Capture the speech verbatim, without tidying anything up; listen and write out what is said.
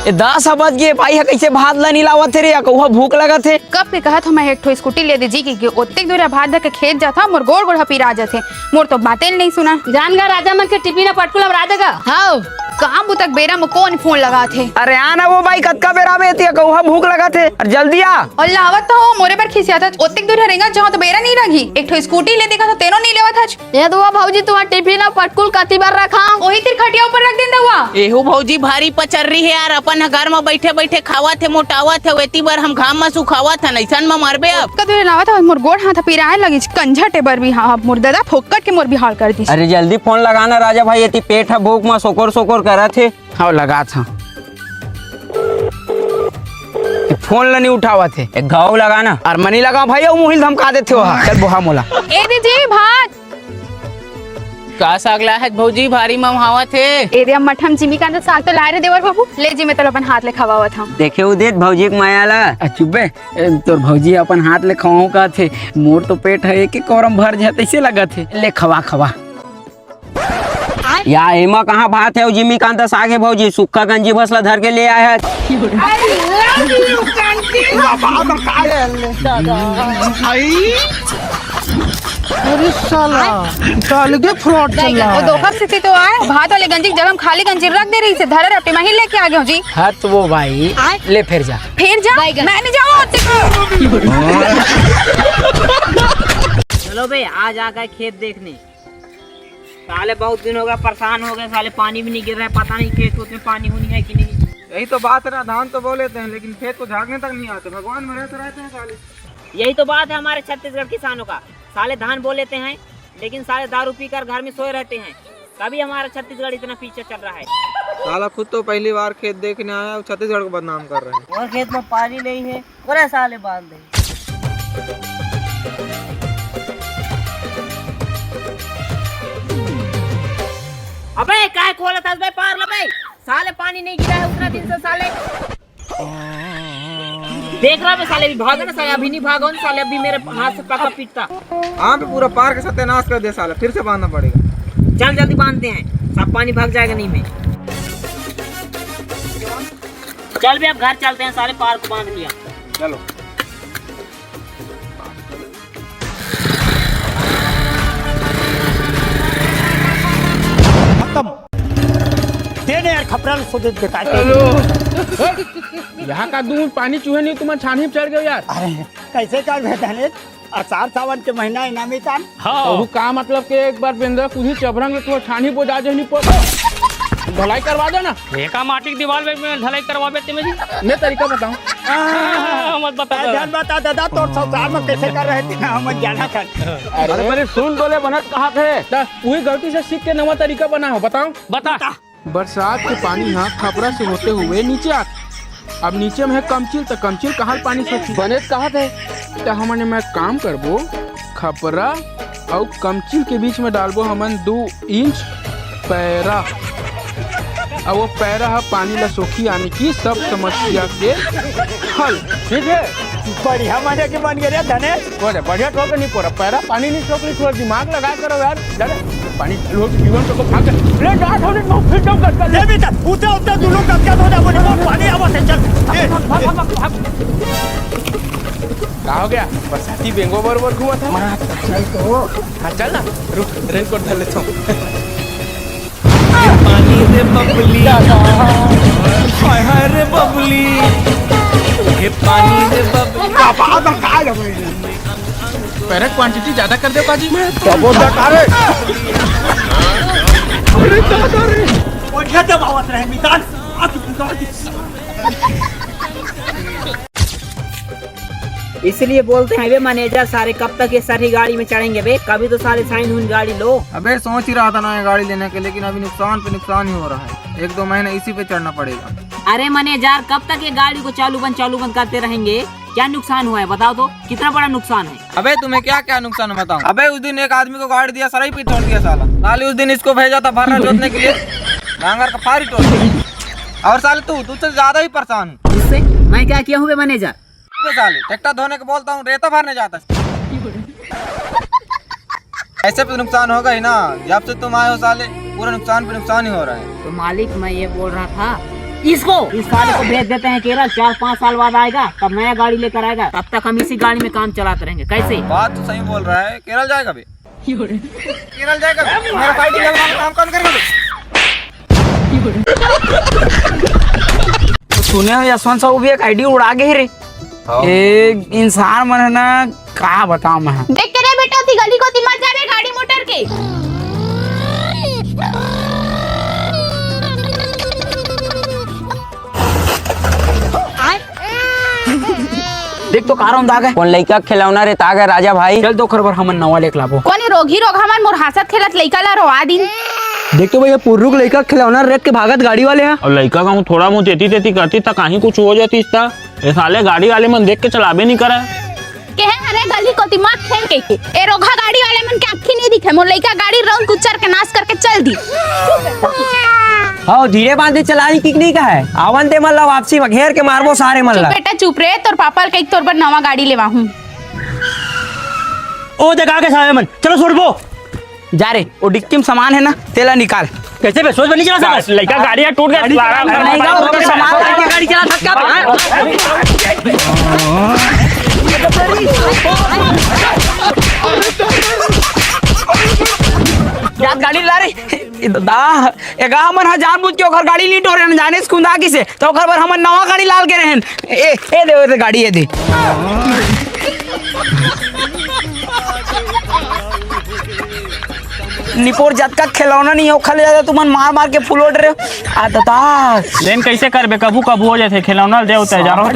ए, दस ह बज गे, भाई ह कइसे भात ल नइ लावत हे रे, अकउहा भूख लगत हे। कब के कहत हंव मैं एक ठो स्कूटी ले दे जी, कि, कि ओतेक दूर भात धर के खेत जात हंव, मोर गोड़ गोड़ ह पिरा जाथे, मोर तो बाते ल नइ सुना। जान गा राजा मन के टिफिन पटकुल अब राजा गा। हव। कहाँ बुतक बेरा म कोन फोन लगात हे? अरे आ ना वो बाई, कतका बेरा में एती अकउहा भूख लगत हे, अरे जल्दी आ। अल्लाह आवत तो हो, मोरे बर खिसियात हच, ओतेक दूर रेंगत जाहूं त बेरा नइ लगही, एक ठो स्कूटी ले देखत हंव तेनो नइ लेवत हच। ए दुआ भौजी, तुम्हार टिफिन अउ पटकुल कति बार रखा? ओही तीर खटिया ऊपर रख देन दउआ। एहू भौजी भारी पचर्री हे यार, अपन ह घर म बइठे बइठे खावत हे, मोटावत हे, एती बर हम घाम म सुखावत हन, अइसन म मरबे अब। कदू लावत हव, मोर गोड़ हाथ पिराए लगिस, कंझा टेबर भी हाँ, मोर ददा फोकट के मोर बिहार कर दिस। अरे जल्दी फोन लगा ना राजा भाई, एती पेट ह भूख म सोकोर सोकोर करत हे। हव, लगात हंव। ए, फोन ल नइ उठावत हे। एक घाव लगा ना। अरे म नइ लगांव भाई, अउ मुहिल धमका देथे ओहा। चल बोहा मोला। ए दीदी, भात। का साग लाय हच भौजी, भारी ममहावत हे? ए दे, मठम जिमी कांदा साग तो लाय रे देवर बाबू। ले जी, मैं तोला अपन हाथ ले खवावत हंव। देखे उदित भौजी के मया ला। आ, चुप बे। ए, तोर भौजी अपन हाथ ले खवाहूं कहत हे। मोर तो पेट ह एक एक कोरम भर जाय तइसे लगत हे। ले खवा, खवा। या एमा कहाँ भात हे, अउ जिमी कांदा साग हे भौजी, सुक्खा गंजी भस ला धर के ले आय हच। अरे साला, अलगे फ्रॉड चल रहा है। दोपहर से तो आय, भात वाले गंजी के जगह म खाली गंजी रख दे रहिसे, धरे रपटी म ही लेके आ गेंव जी। हाँ तो वो भाई, ले फेर जा। फेर जा? मैं नइ जावंव। चलो बे, आज आ गए खेत देखने। साले बहुत दिन हो गया, परेशान हो गए साले, पानी भी नहीं गिर रहा है, पता नहीं खेत वेत में पानी होनी है कि नहीं। यही तो बात है ना, धान तो बो लेते हैं लेकिन खेत को झांकने तक नहीं आते, भगवान भरोसे रहते हैं साले। यही तो बात है हमारे छत्तीसगढ़ किसानों का, साले धान बो लेते हैं लेकिन साले दारू पीकर घर में सोए रहते हैं, तभी हमारा छत्तीसगढ़ इतना पीछे चल रहा है। साला खुद तो पहली बार खेत देखने आया और छत्तीसगढ़ को बदनाम कर रहे हैं। और खेत में पानी नहीं है, पूरे साले बांध दे। अबे काय खोलत हस बे, पार ले बे। साले पानी नहीं गिरा है उतना दिन से साले। देख रहा बे साले, अभी भागो ना साले, अभी नहीं भागो ना साले, अभी मेरे हाथ से पका पीटता। हाँ बे, पूरा पार का सत्यानाश कर दिया साले, फिर से बांधना पड़ेगा। चल जल्दी बांधते हैं, सब पानी भाग जाएगा नहीं में। चल बे, अब घर चलते हैं, साले पार को बांध लिया। चलो। खत्म। तेने यार खपरा लो सोचे बेकार के। हेलो। यहाँ का दूध पानी चूहे नहीं, तुम छानी पे चढ़ गए यार। अरे, कैसे कर बेटा ने? आषाढ़ सावन के महीना है ना मितान? हाँ। अहू का मतलब के एक बार बेंदरा कुल्ही चबरंग ले तोर छानी बोजा जे नहीं पड़ता। ढलाई करवा दे ना। एका माटी के दीवार में, में ढलाई करवाबे ते में जी। मैं तरीका बताऊं। हाँ, मत बता अरे दादा। ध्यान बता दादा, तोर संसार में कैसे कर रहे थे ना, हम जाना कर। अरे, अरे, पहले सुन डोले बनत कहा थे। त उही गलती से सीख के नवा तरीका बना हो, बताओ। बता। बरसात के पानी ह खपरा से होते हुए नीचे आथे। अब नीचे में है कमचिल, त कमचिल कहाँ ले पानी सोखी? बने त कहा थे। त हमन एमा एक काम करबो, खपरा अउ कमचिल के बीच में डालबो हमन दू इंच पैरा। अब वो पैरा ह पानी ला सोखी, यानी कि सब समस्या के हल। ठीक है, बढ़िया मजा के बन गए रे धनेश। बोले, बढ़िया ठोक नहीं पोरा, पैरा पानी नहीं सोख रही, थोड़ा दिमाग लगा करो यार। जा रे, पानी चालू हो तो जीवन को भाग। ले जा, थोड़ी नौ फीट कम कर, कर ले। ले बेटा, उतरा, उतरा, दोनों कब्जा हो जा, बोले, वो पानी आवा से चल। ए, भाग, भाग, भाग, भाग। का हो गया? बरसाती बेंगो बरोबर घूमा था। हाँ, चल तो। हाँ, चल ना, रुक, रेनकोट डाल लेता हूँ। पानी रे बबली, हाय हाय रे बबली, हे पानी रे बबली। पैरा क्वांटिटी ज्यादा कर दे पाजी। क्या बोल रहा है? अरे दादा रे। बढ़िया दबावत रहे मितान। इसलिए बोलते हैं बे मैनेजर, सारे कब तक ये सर ही गाड़ी में चढ़ेंगे बे? कभी तो साले साइन हुन गाड़ी लो। अबे सोच ही रहा था नया गाड़ी लेने के, लेकिन अभी नुकसान पे नुकसान ही हो रहा है। एक दो महीने इसी पे चढ़ना पड़ेगा। अरे मैनेजर, कब तक ये गाड़ी को चालू बंद चालू बंद करते रहेंगे? क्या नुकसान हुआ है बताओ तो, कितना बड़ा नुकसान है? अबे तुम्हें क्या क्या नुकसान बताऊं? अबे उस दिन एक आदमी को गाड़ी दिया, सराई पी छोड़ दिया साला। साले उस दिन इसको भेजा था भरना जोतने के लिए, नांगर का फारी तोड़ दिया। और साले तू, तुझसे ज्यादा ही परेशान हूँ। इससे मैं क्या किया हूँ बे मैनेजर? अबे साले, ट्रैक्टर धोने को बोलता हूँ, रेता भरने जाता है। ऐसे भी नुकसान होगा ही ना, जब से तुम आए हो साले, पूरा नुकसान पे नुकसान ही हो रहा है। तो मालिक, मैं ये बोल रहा था इसको, इस साले को भेज देते हैं केरल, चार पाँच साल बाद आएगा, तब नया गाड़ी लेकर आएगा, तब तक हम इसी गाड़ी में काम चलाते रहेंगे। कैसे? बात तो सही बोल रहा है, केरल जाएगा बे। केरल जाएगा बे। मेरा साइकिल वाला काम कौन करेगा बे? सुने हो यशवंत साहू भी एक आईडी उड़ा गे हे रे। हाँ। ए इंसान मन हे ना, का बताओ मैं। देख के रे बेटा, ओती गली कोती मत जाबे गाड़ी मोटर के। देख तो कार उंदा गे। कोन लइका के खिलौना रे ता गे राजा भाई? चल तो ओकर बर हमन नवा लेके लाबो। कोने रोगही रोगहा मन मोर हांसत खेलत लइका ला रोवा दिन। देख तो भैया, पुर्रुक लइका के खिलौना रेत के भागत गाड़ी वाले हा। अउ लइका कहूँ थोड़ा बहुत एती तेती करती त काहीं कुछ हो जातिस त। ए साले गाड़ी वाले मन देख के चलाबे नहीं करे। केहे हरे गली कोती मत खेल कहिके। ए रोगहा गाड़ी वाले मन के अक्खी नहीं दिखे। मोर लइका गाड़ी रउंद कुचर के नाश करके चल दी। हाँ, धीरे बांधे चलाही कि नहीं कहे? आवन ते मन ला वापसी में घेर के मारबो सारे मन ला। चुप बेटा, चुप रे, तोर पापा ल कहिके तोर बर नवा गाड़ी लेवाहूं। ओ देख आगे सारे मन, चलो छोड़बो। जा रे, ओ डिक्की में सामान हे ना, तेला निकाल। कैसे बे? सोच बनी चला सकत? लइका गाड़ी ह टूट गे। गाड़ी चला सकत? सामान लेके गाड़ी चला सकत? यार गाड़ी ला रे। ए दा, ए गा मन ह जानबूझ के ओकर गाड़ी नी टोरे, जाने से कुंदा किसे, तो ओकर बर हमन नवा गाड़ी लाल के रहन। ए, ए दे, ए दे गाड़ी, ए दे। निपोर जतका खिलौना नहीं, ओखर ले ज्यादा तुमन मार मार के फुलोट रहे हो। आ ददा। लेन कैसे करबे, कभू कभू हो जाथे, खिलौना दे होता है, जा रहा हूँ।